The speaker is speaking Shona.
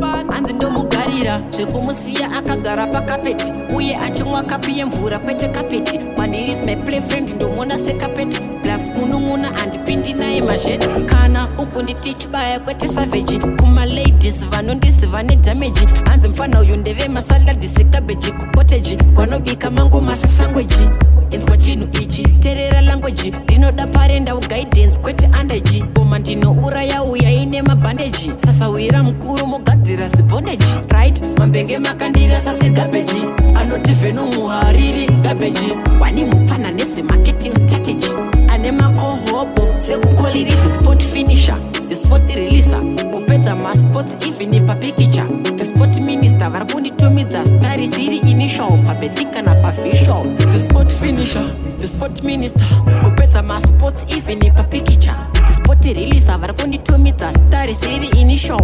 Hanzi ndomugarira zvekumusiya akagara pakapeti uye achimwa kapu yemvura, kwete kapeti. Kwandiri is my play friend, ndomona sekapeti, plus munun'una handipindi naye mazheti. Kana ukunditi chibaya, kwete savage. Kumaladies vanondiziva nedamage. Hanzi mufana uyu ndeve masaladi sekabeji, kucottage kwanobika mango masasangweji. Inzwa chinhu ichi, terera language. Ndinoda parental guidance, kwete andaji. Ngoma ndinouraya, uya ine mabhandeji. Sasawira mukuru mugadzira zibondeji, right? Mambenge makandirasa segarbage. Anoti Venom hariri garbage. Wani mupfana nezimarketing strategy, ane makohobo sekukolirisi. Sport finisher, the sport releaser, kupedza masports even papikicha. The sport minister, vari kunditumidza stari siri initial pabirth kana pavisual. The sport finisher, the sport minister, kupedza masports even papikicha. The sport releaser, vari kunditumidza stari siri initial.